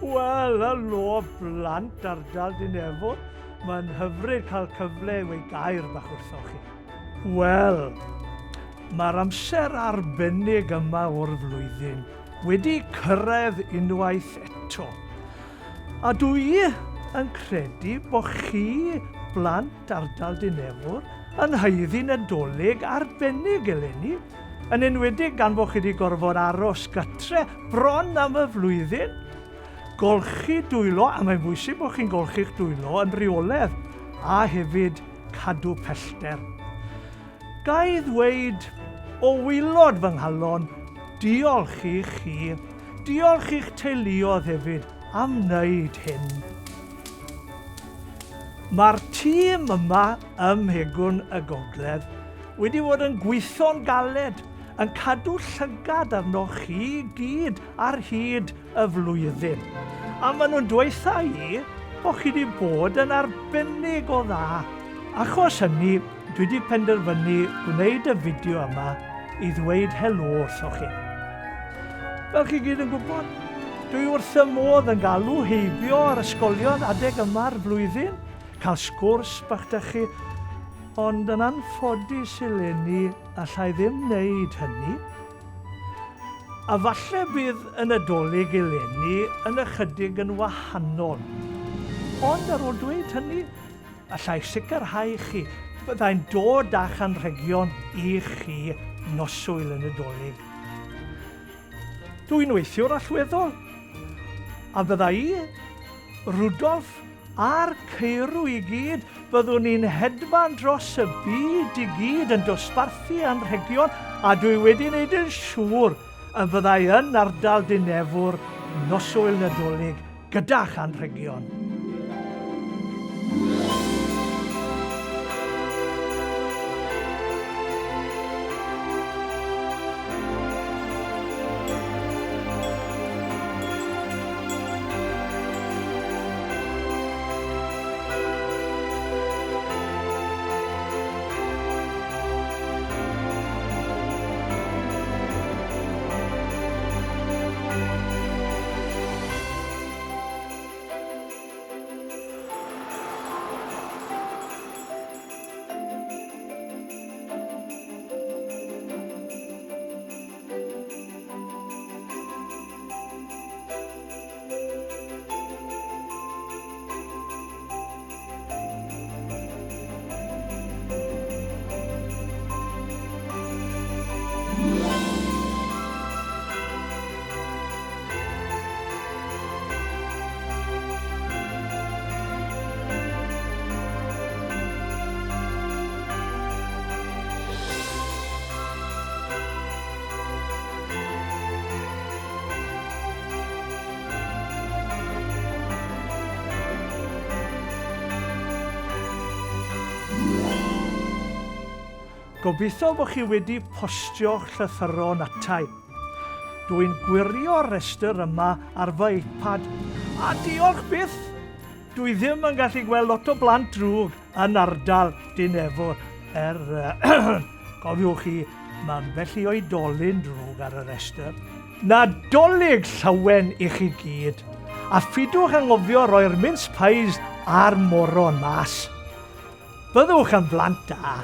Wel, helo blant ardal Dinefwr. Mae'n hyfryd cael cyfle i weud gair bach wrthoch chi. Wel, mae'r amser arbennig yma o'r flwyddyn wedi cyrraedd unwaith eto. A dw i yn credu bod chi, blant ardal Dinefwr, yn haeddu Nadolig arbennig eleni. Yn enwedig gan fod chi wedi gorfod aros gytre bron am y flwyddyn. Golchi dwylo, a mae'n bwysig bod chi'n golchi'ch dwylo yn rheolaidd, a hefyd cadw pellter. Ga i ddweud o waelod fy nghalon, diolch i chi, diolch i'ch teuluodd hefyd am wneud hyn. Mae'r tîm yma ym Mhegwn y Gogledd wedi bod yn gweithio'n galed, yn cadw llygad arnoch chi gyd ar hyd y flwyddyn. A maen nhw'n dweutha i bod chi wedi bod yn arbennig o dda. Achos hynny, dwi wedi penderfynu gwneud y fideo yma i ddweud helo wrthoch chi. Fel chi gyd yn gwybod, dwi wrth y modd yn galw heibio ar ysgolion adeg yma'r flwyddyn, cael sgwrs bach 'da chi, Ond yn anffodus eleni allai ddim wneud hynny. A falle bydd y Nadolig eleni yn ychydig yn wahanol. Ond ar ôl dweud hynny, allai sicrhau chi, byddai'n dod â'ch anrhegion i chi noswyl y Nadolig. Dw i'n weithiwr allweddol, a bydda i, Rudolf, A'r ceirw i gyd, byddwn ni'n hedfan dros y byd i gyd yn dosbarthu anrhegion, a dwi wedi wneud yn siŵr y byddai yn ardal Dinefwr noswyl Nadolig gyda'ch anrhegion. Gobeithio bod chi wedi postio'ch llythyron atai. Dw i'n gwirio'r rhestr yma ar fy iPad, a diolch byth, dw i ddim yn gallu gweld lot o blant drwg yn ardal Dinefwr, er, cofiwch chi, mae ambell i oedolyn drwg ar y rhestr. Nadolig llawen i chi gyd, a phidwch anghofio roi'r mince pies a'r moron mas. Byddwch yn blant da.